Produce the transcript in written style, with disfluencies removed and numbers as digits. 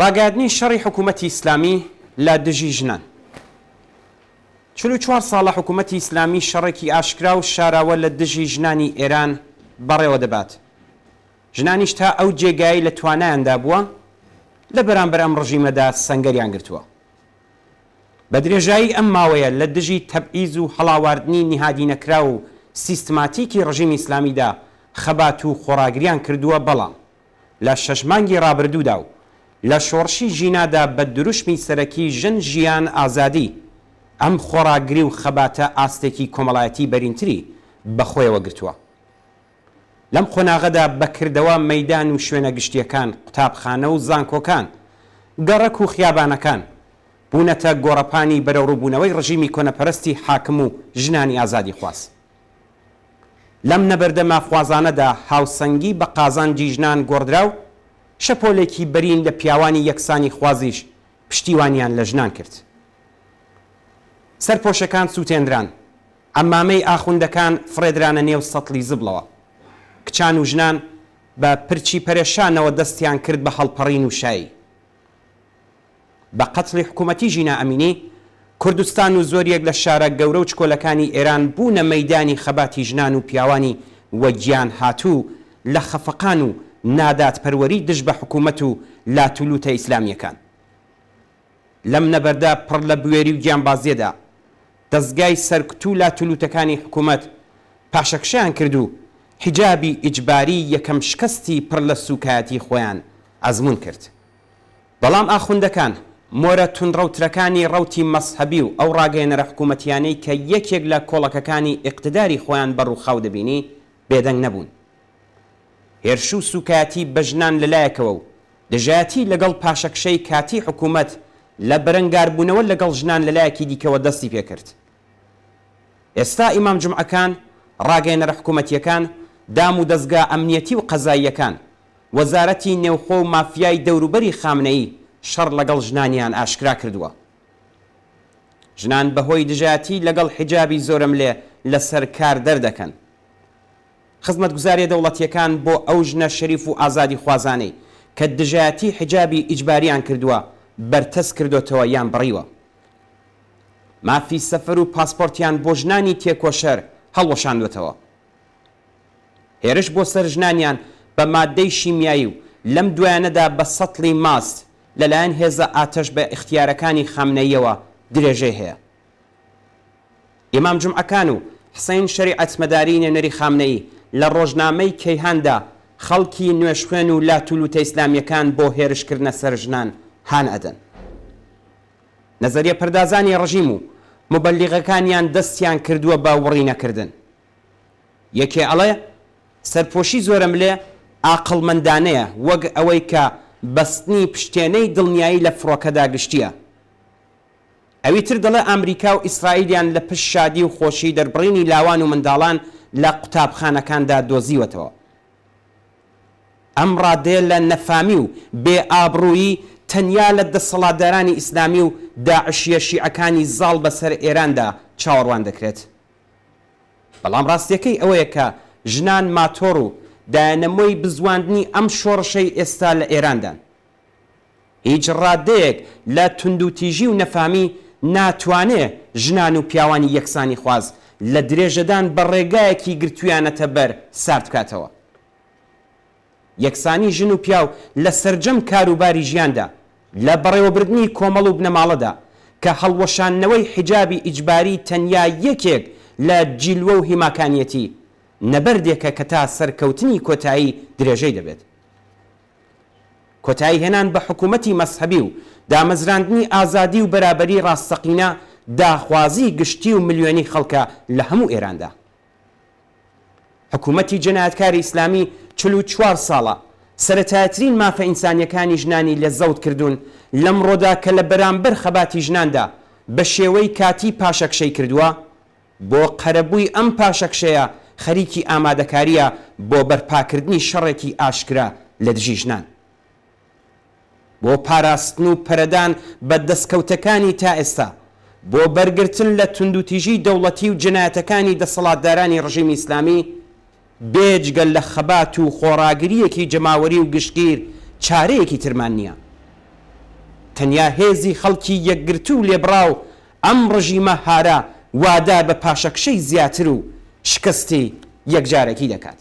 ڕاگەیاندنی شەڕی حکوومەتی ئیسلامی لە دژی ژنان. 44 ساڵە حکوومەتی ئیسلامی شەڕێکی ئاشکرا و شاراوە لە دژی ژنانی ئێران بەڕێوە دەبات. ژنانیش تا ئەو جێگایەی لە توانایاندا بووە لە بەرامبەر ئەم ڕژیمەدا سەنگەریان گرتووە. بە درێژایی ئەم ماوەیە لە دژی تەبعیز و هەڵاواردنی نیهادینەکراو و سیستماتیکی ڕژیمی ئیسلامیدا خەبات و خۆڕاگریان کردووە بەڵام لە شەش مانگی ڕابردوودا و لە شۆڕشی ژینادا بە دروشمی سەرەکی ژن ژیان ئازادی ئەم خۆڕاگری و خەباتە ئاستێکی کۆمەڵایەتی بەرینتری بە خۆیەوە گرتووە. لەم قۆناغەدا بە کردەوە مەیدان و شوێنە گشتییەکان، قوتابخانە و زانکۆکان، گەڕەک و خیابانەکان، بوونەتە گۆڕەپانی بەرەوڕووبوونەوەی ڕژیمی کۆنەپەرستی حاکم و ژنانی ئازادیخواز. لەم نەبەردە مافخوازانەدا هاوسەنگی بە قازانجی ژنان گۆڕدرا و شەپۆلێکی بەرین لە پیاوانی یەکسانیخوازیش پشتیوانیان لە ژنان کرد. سەرپۆشەکان سووتێنران، عەمامەی ئاخوندەکان فڕێدرانە نێو سەتڵی زبڵەوە. کچان و ژنان بە پرچی پەرێشانەوە دەستیان کرد بە هەڵپەڕین و شایی. بە قەتڵی حکوومەتی ژینا ئەمینی، کوردستان و زۆریەک لە شارە گەورە و چکۆلەکانی ئێران بوونە مەیدانی خەباتی ژنان و پیاوانی وەگیان هاتوو لە خەفەقان و نادادپەروەری دژ بە حکوومەت و لاتولووتە ئیسلامییەکان. لەم نەبەردە پڕ لە بوێری و گیانبازییەدا، دەزگای سەرکوت و لاتولووتەکانی حکوومەت پاشەکشەیان کرد و حیجابی ئیجباری یەکەم شکەستی پڕ لە سووکایەتی خۆیان ئەزموون کرد. بەڵام ئاخوندەکان، مۆرە توندڕەوترەکانی ڕەوتی مەزهەبی و ئەو ڕاگەیەنەرە حکوومەتییانەی کە یەکێک لە کۆڵەکەکانی ئیقتداری خۆیان بە ڕووخاو دەبینی، بێدەنگ نەبوون. هێرش و سووکایەتی بە ژنان لە لایەکەوە و دژایەتی لەگەڵ پاشەکشەی کاتیی حکوومەت لە بەرەنگاربوونەوە لەگەڵ ژنان لە لایەکی دیکەوە دەستی پێ کرد. ئێستا ئیمام جومعەکان، ڕاگەیەنەرە حکوومەتییەکان، دام و دەزگا ئەمنیەتی و قەزاییەکان، وەزارەتی نێوخۆ و مافیای دەوروبەری خامنەیی شەڕ لەگەڵ ژنانیان ئاشکرا کردووە. ژنان بەهۆی دژایەتی لەگەڵ حیجابی زۆرەملێ لەسەر کار دەردەکەن. خزمەتگوزاریە دەوڵەتیەکان بۆ ئەو ژنە شەریف و ئازادیخوازانەی کە دژایەتی حیجابی ئیجباریان کردووە بەرتەسک کردۆتەوە یان بڕیوە. مافی سەفەر و پاسپۆرتیان بۆ ژنانی تێکۆشەر هەڵوەشاندوەتەوە. هێرش بۆ سەر ژنانیان بە ماددەی شیمیایی و لەم دوایانەدا بە سەتڵی ماست لەلایەن هێزە ئاتەش بە ئیختیارەکانی خامنەییەوە درێژەی هەیە. ئیمام جومعەکان و حسین شەریعەتمەداری نوێنەری خامنەیی لە ڕۆژنامەی کەیهان دا خەڵکی نوێژخوێن و لاتولوتە ئیسلامییەکان بۆ هێرشکردنە سەر ژنان هان ئەدەن. نەزەریە پەردازانی ڕژیم و موبەلیغەکانیان دەستیان کردووە بە وڕینەکردن. یەکێ ئەڵێ سەرپۆشی زۆرەملێ ئاقڵمەندانەیە وەک ئەوەی کە بەستنی پشتێنەی دڵنیایی لە فڕۆکەدا گشتییە. ئەوی تر دەڵێ ئامریکا و ئیسرائیلیان لە پشت شادی و خۆشی دەربڕینی لاوان و منداڵان لە قوتابخانەکاندا دۆزیوەتەوە. ئەم ڕادەیە لە نەفامی و بێ ئابڕوویی تەنیا لە دەسەڵاتدارانی ئیسلامی و داعشییە شیعەکانی زاڵ بەسەر ئێراندا چاوەڕوان دەکرێت. بەڵام ڕاستییەکەی ئەوەیە کە ژنان ماتۆڕ و دایەنەمۆی بزواندنی ئەم شۆڕشەی ئێستا لە ئێراندان. هیچ ڕادەیەک لە توندوتیژی و نەفامی ناتوانێ ژنان و پیاوانی یەکسانیخواز لە درێژەدان بە ڕێگایەکی گرتوویانەتە بەر سارد بکاتەوە. یەکسانی ژن و پیاو لە سەرجەم کاروباری ژیاندا، لە بەڕێوەبردنی کۆمەڵ و بنەماڵەدا، کە هەڵوەشاندنەوەی حیجابی ئیجباری تەنیا یەکێک لە جیلوە و هیماکانیەتی، نەبەردێکە کە تا سەرکەوتنی کۆتایی درێژەی دەبێت. کۆتایی هێنان بە حکوومەتی مەزهەبی و دامەزراندنی ئازادی و بەرابەری ڕاستەقینە داخوازی گشتی و ملیۆنی خەڵکە لە هەموو ئێراندا. حکوومەتی جەنایەتکاری ئیسلامی 44 ساڵە سەرەتایەترین مافە ئینسانیەکانی ژنانی لێ زەوت کردوون، لەمڕۆدا کە لە بەرامبەر خەباتی ژناندا بە شێوەی کاتی پاشەکشەی کردووە، بۆ قەرەبووی ئەم پاشەکشەیە خەریکی ئامادەکارییە بۆ بەرپاکردنی شەڕێکی ئاشکرا لە دژی ژنان. بۆ پاراستن و پەرەدان بە دەسکەوتەکانی تا ئێستا، بۆ بەرگرتن لە توندوتیژیی دەوڵەتی و جەنایەتەکانی دەسەڵاتدارانی ڕژیمی ئیسلامی، بێجگە لە خەبات و خۆڕاگرییەکی جەماوەری و گشتگیر چارەیەکی ترمان نییە. تەنیا هێزی خەڵکی یەکگرتوو و لێبڕاو ئەم ڕژیمە هارە وادار بە پاشەکشەی زیاتر و شکستی یەکجارەکی دەکات.